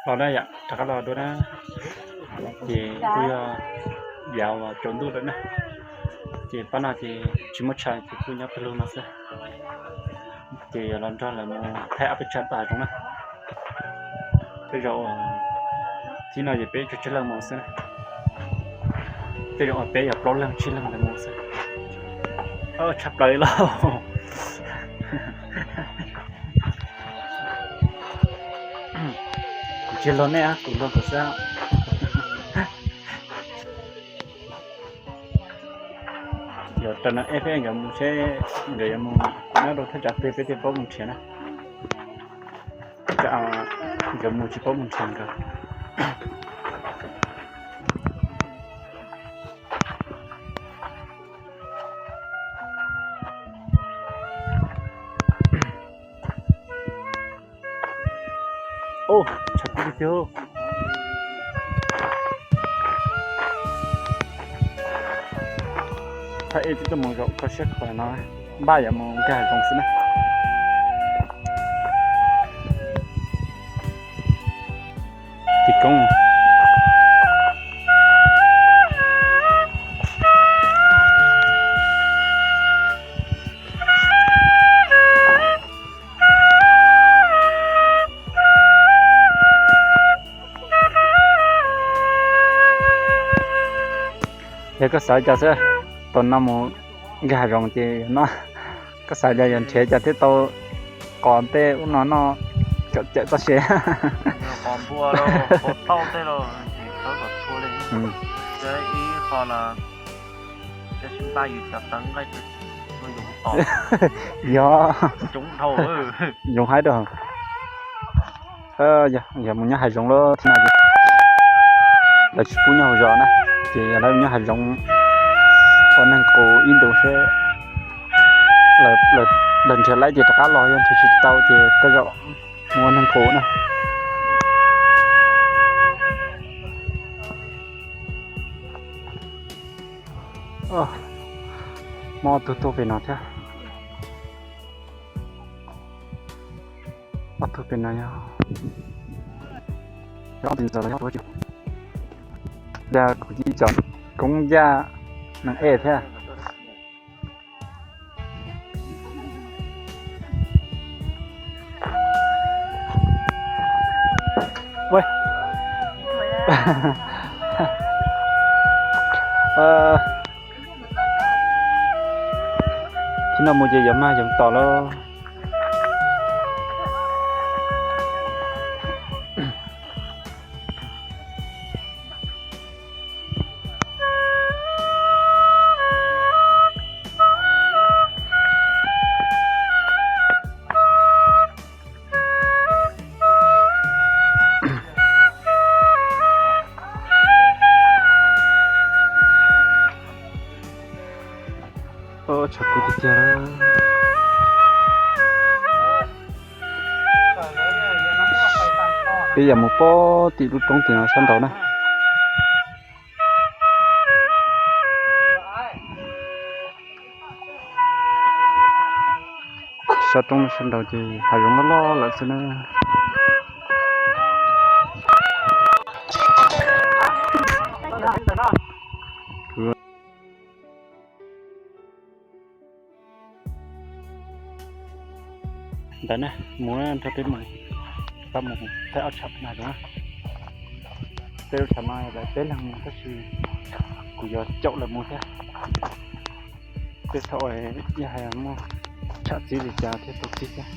Los na yom, rov qab los dua na. Ces kuj yog yav uas tsaus ntuj lawm na. Ces pab no ces tsis muaj tshais ces kuj nyob pawg lug no xwb. Ces yuav los nrog lawv mus thaij ob peb tsham tom hav zoov na. Tej zaum tib no ces peb tsawg tsawg leej mus xwb na. Tej zaum peb yog plaub leeg tsib leeg ntawd mus xwb. Tshaj plaws li lauj. Kuv tsis luag nej, kuv luag kuv xwb. Yog raws no eb peb nkawd mus seb nkawd yuav mus nyob rau thaj tsam twg peb thiaj paub mus nrhiav na. Tsam nkawd mus tsis paub mus nrhiav nkawd. Ub, tshav kub tiag tiag. Thaij ej twb tuaj mus zaum kho siab kho no, npaj yuav mus nkag hav zoov xwb na. Tiv koob. Yog koj xav cas xwb, tus no mus nkag hav zoov ces no, koj xav cas yog nrhiav cas thiaj tau qos tej ub no noj kom cawm txoj sia. Yog, yoov haib rau. Yog mus nyob hav zoov lawm thiab no, lawv tsis pub nyob hauv zos na, ces yog lawv nyob hav zoov ua neeg qus ib ntus seb lawv nrhiav laib ces rov qab los, yog nrhiav tsis tau ces tej zaum mus ua neeg qus na. Muaj ob tug tuaj pem no thiab. Ob tug pem no yog ob tug ntxawm los yog ob tug, yog kuv ib co koob yaj neeg ej thiab. Thaum no mus ces yuav mag yoov tom lauj. Tshav kub tiag tiag. Peb yam mus pog tim lub roob tim no sab nraud na. Sab roob sab nraud ces hav zoov loj loj lawm xwb na. Ntawd na, mus nrog peb mus, pab mus thaij ob tsham peb na zoo na. Tej lub tsham no lawv peb leeg mus tab sis kuv yuav caum lawv mus thiab. Tej thaum yog hais muaj tsham txib li cas thiaj tau txib thiab.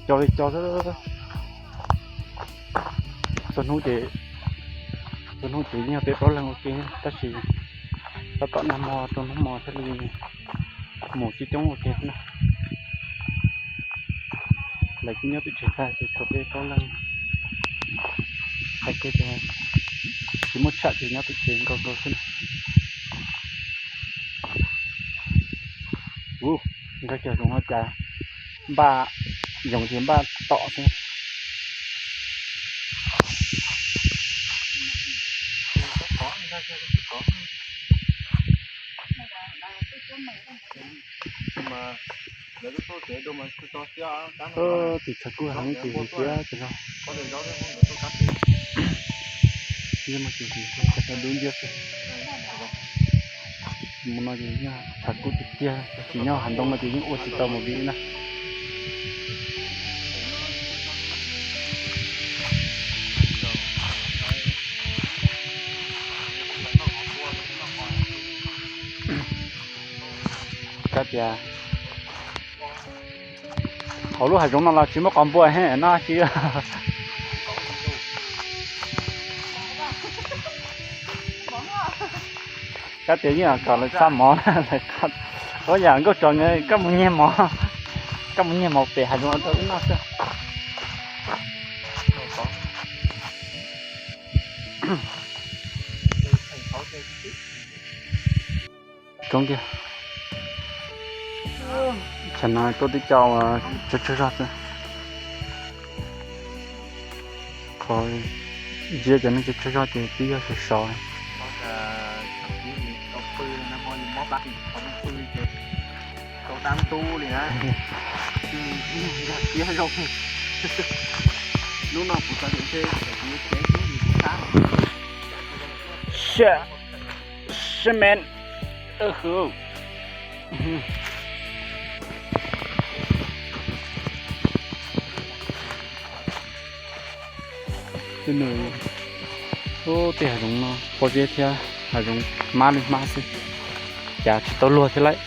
Cog li cog xwb. Txhua hnub ces, txhua hnub ces yeej yog peb plaub leeg ua ke tab sis tab tom nag hmo rau hnub hmo thiaj li mus coob coob ua ke xwb na. Lawv kuj nyob pem tsev tag ces tshuav peb plaub leeg. Hais kiag tias tsis muaj tsham ces nyob pem tsev nkaus nkaus xwb na. Ub, nkag kiag zoov no cas npaj yoov ces npaj tom xwb. Tim tshav kub heev ces tiag tiag zog. Yeej muaj tus tau dub nciab xwb. Mus no ces yeej tshav kub tiag tiag, tsis nyob hav ntoo no ces yeej ua tsis tau movie na. Kab tias hauv lub hav zoov no los tsis muaj qhov npua he no tsis. Kab tias yeej kom lawv xa mov, lawv qa, ua yam nkauj tso, koj mus nyiag mov, koj mus nyiag mov pem hav zoov rau wb noj xwb. Coob tiag. Tsam no tuaj tib co tsawg tsawg zog xwb. Qhov ntsia cov neeg tsawg tsawg zog ces twb yog sov sov. Shit, shit, man. Tej hav zoov no pob zeb thiab hav zoov hmab li hmab xwb, cav tsis tau luag thiab lauj.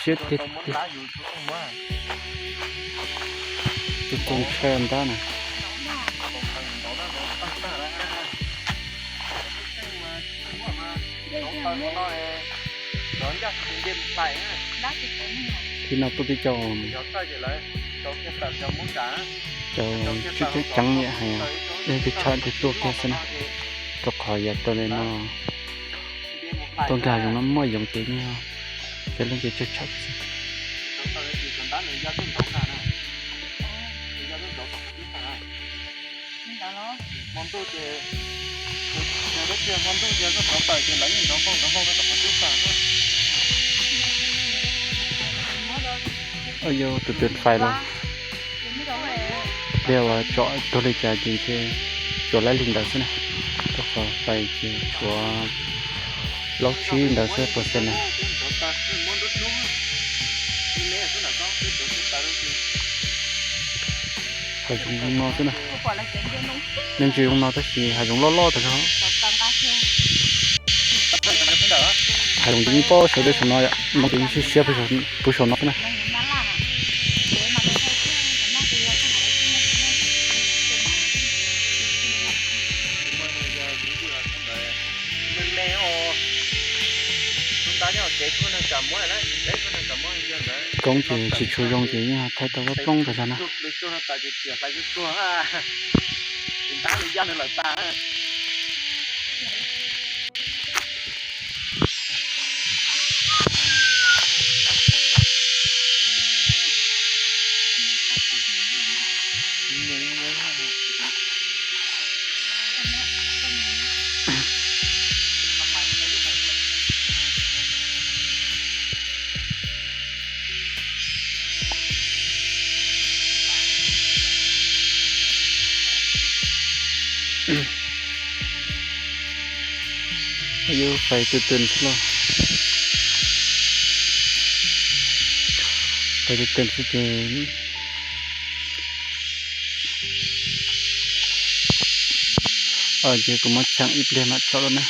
Siab tiag tiag. Tus tus ntshai ntab na. Thib no tuaj tib co, cov tseem ceeb yam hais, ib tug tshaj ntawd tuaj kiag xwb na, rau qhov yog rau li no tuaj nkag hav zoov no muaj yoov ces nyob, cov leej ces tsawg tshaj xwb. Yog tus twg fais los, pliag uas tsom tuag li cas ces ntshe tsuas laib li ntawd xwb na. Rau qhov fais ces tshuav plaub tsib ntawd xwb puas xees na. Hav zoov zoo no xwb na. Me ntsis zoo no tab sis hav zoov loj loj tas zog. Hav zoov ces yeej pob saum dej saum no, ntoo ces yeej siab siab puag saum no xwb na. Koob ces tsis tshua zoo ces yeej thaij tau plooj tas zog na. Yuav fais tus twg xwb los, fais tus twg xwb ces, ces kuv muab cheem ib pliag mam tso lawm na.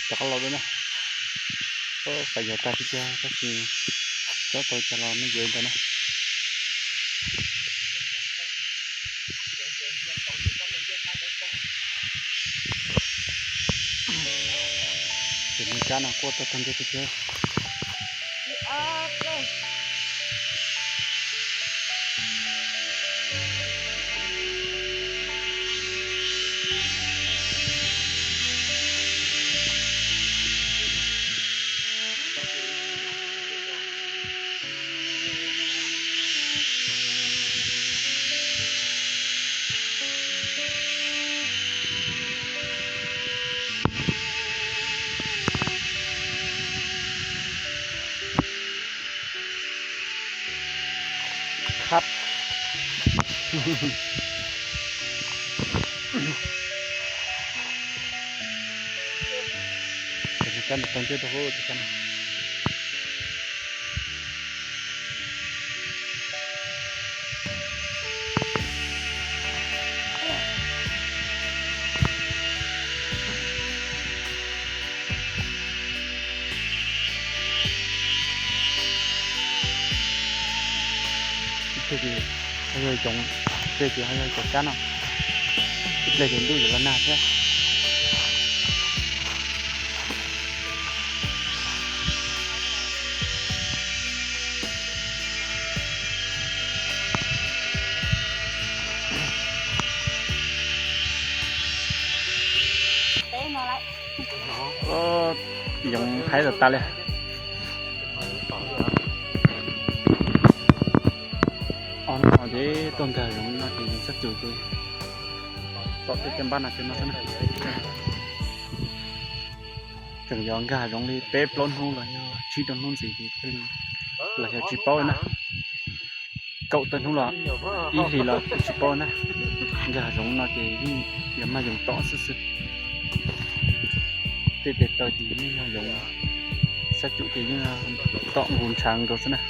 Rov qab los lawm na. Fais yog tag tiag tiag tab sis tsob tau cog los me yuav ntawd na. Ces me kab no quaj tag tag nrho tiag tiag. Ib pliag ces ho yog cov, ib pliag ces ho yog cov kab no, ib pliag ces ntuj yuav los nag thiab. Yoov haib tas tas li. Ob hnub no ces tuaj nkag zoov no ces yoov sab cum ces tom tej caj npab no ces no xwb na. Tseem yuav nkag zoov li peb plaub hnub los yog tsib rau hnub ntxiv ces thiaj li los yog tsis paub na. Kaum tawm hnub los ib hlis los kuj tsis paub na. Nkag zoov no ces yeej yuav mag yoov tom xwb xwb. Tej tes taw ces yeej yog yoov, sab cum ces yeej tom nkaus ntshav nkaus xwb na.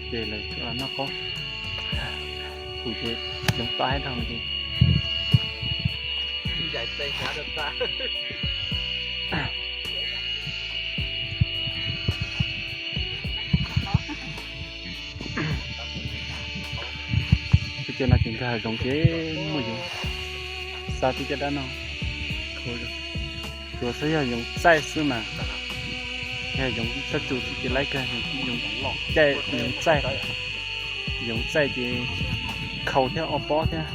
Ces lawv noj qaub, kuv ces yoov tom haib dhau ces Peb cov no ces nkag zoov ces muaj yoov, xa tib caj dab no, tsuav xwb yog yoov txaij xwb mas, yog yoov sab cum ces laib kawg, yoov caij, yoov txaij, yoov txaij ces khaus thiab o pob thiab.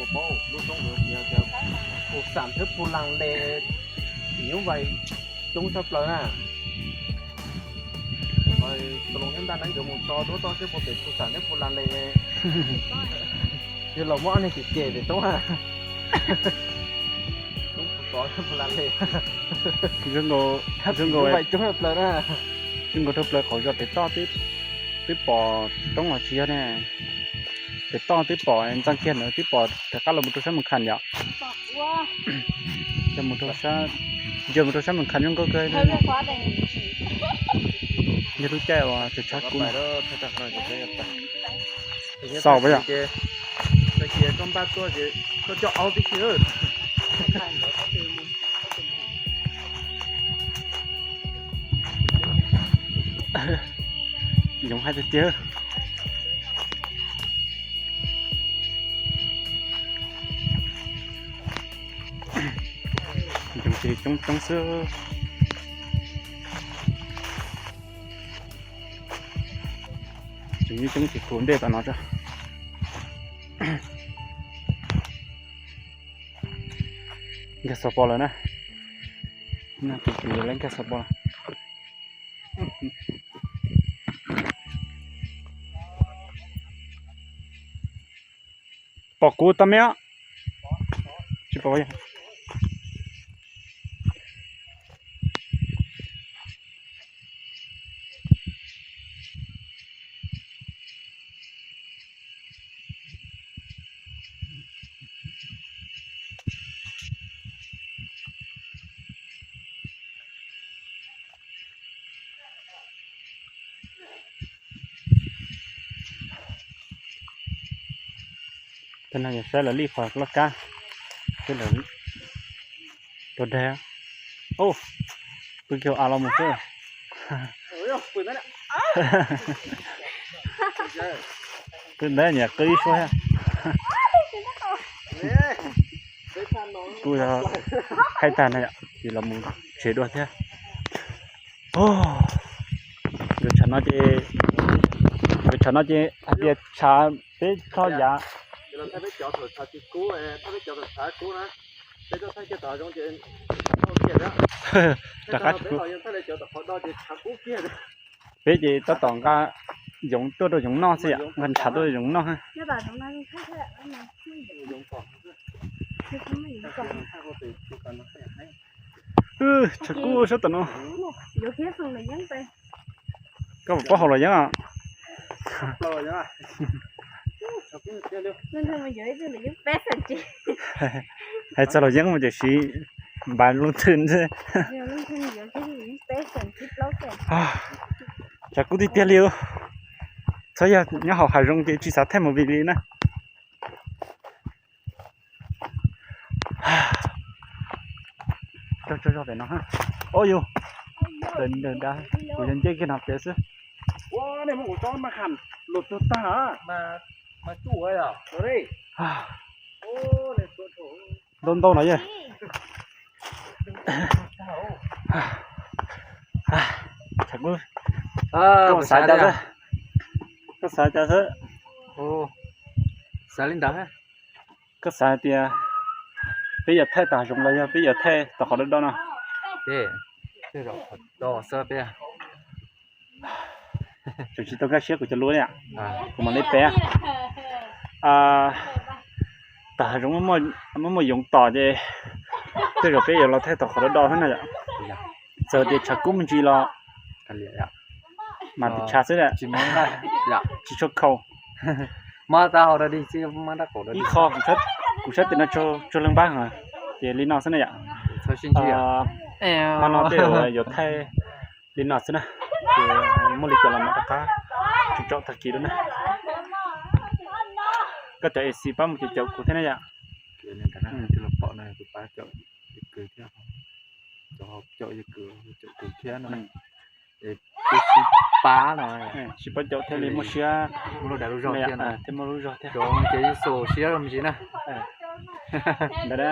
Lub roob, lub roob tias tus xam thiab Phu Las Les, Nyuj Vais coob tshaj plaws na. Tus los nyob ntaj neeb nkawd mus tso duab toj siab puag pem Phu Xam thiab Phu Las Les, yog los muab ob niag cem cem pem roob a. Roob Phu Xov thiab Phu Las Les, zoo nkaus, zoo nkaus Vais coob tshaj plaws na. Zoo nkaus rau plaws qhov zos pem toj twb pom roob los tsis yog ne. Pem toj twb pom ntxeev kiag ntawd twb pom rov qab los mus rau sab Mus Kham yom. Ntsia mus rau sab Mus Kham zoo nkauj kawg. Yog lub caij uas tshav tshav kub. Xaus yom. Yoov haib tiag tiag. Yoov ces coob coob xwb. Tseem coob ces khuv ntej tom no tso. Nkag xov pos lawm na. Tus yuav lawv nkag xov pos lawm. Pom kuv tau me os. Tsis pom. Tej no yog saib lawv lij qhov loj kab, saib lawv rau dag. Pw kiag a los mus xwb. Pw ntawd niam qw ib suab thiab. Kuj yog haib tag na yom, ces los mus tsev dua thiab. Nkawd tshav no ces, nkawd tshav no ces hais tias tshav peb txhob yav. Rov qab tsis kub. Peb ces tab tom nqa, yoov tuaj rau yoov noj xwb yom, nqa ntshav tuaj rau yoov noj. Tshav kub sab tom no. Koj puas paub haus los yeeb os? Hais txog los yeeb mas tiam sis npav lub nthwj xwb. Tshav kub tiag tiag li. Txhob yog nyob hauv hav zoov ces tsis xav thaij movie li na. Tso zog pem no. Ob yus, kuv yog nce kiag no pem xwb. Ntau ntau no yog. Koj xav cas xwb? Koj xav cas xwb? Xav li ntawd. Koj xav hais tias peb yuav thaij tom hav zoov los yog peb yuav thaij tom qhov do do no? Tseem tsis tau kaj siab kuv cov lub li, kuv mam li peb. Tom hav zoov muaj muaj yoov tom ces tej zaum peb yuav los thaij tom qhov do do xwb na yom. Txawm tias tshav kub me ntsis los mas tus tshav xwb, tsis tshua khaus. Ib qho kuv saib tias no tsuag leej npab heev, ces li no xwb na yom. Hmo no tej zaum yuav thaij li no xwb na, ces muaj li cas los mam rov qab tsom tag kis dua na. Koj cov A C pab mus caum kuv thiab na yom. Pom no kuv pab caum, caum thiab no, es peb sib pab no, sib pab caum thiaj li muaj siab, thiaj muaj lub zog thiab. Ces yeej xaus siab me ntsis na. Ntawd na.